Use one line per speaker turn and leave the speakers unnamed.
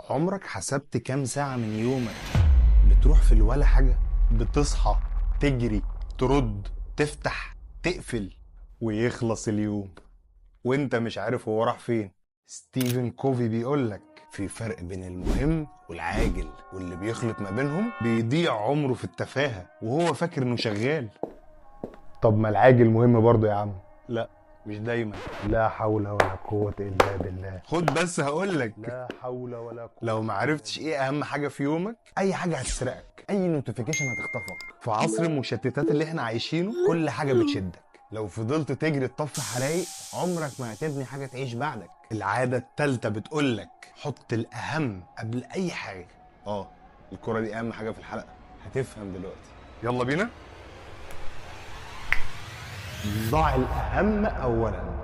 عمرك حسبت كام ساعة من يومك بتروح في الولا حاجة؟ بتصحى تجري ترد تفتح تقفل ويخلص اليوم وانت مش عارف هو راح فين. ستيفن كوفي بيقولك في فرق بين المهم والعاجل، واللي بيخلط ما بينهم بيضيع عمره في التفاهة وهو فاكر انه شغال. طب ما العاجل مهم برضه يا عم. لا مش دايما. لا حول ولا قوة إلا بالله. خد بس هقولك،
لا حول ولا قوة.
لو ما عرفتش ايه اهم حاجة في يومك، اي حاجة هتسرقك، اي notification هتخطفك. في عصر المشتتات اللي احنا عايشينه كل حاجة بتشدك. لو فضلت تجري تطفي حرايق عمرك ما هتبني حاجة تعيش بعدك. العادة التالتة بتقولك حط الأهم قبل أي حاجة. الكرة دي أهم حاجة في الحلقة، هتفهم دلوقتي. يلا بينا. ضع الأهم أولا.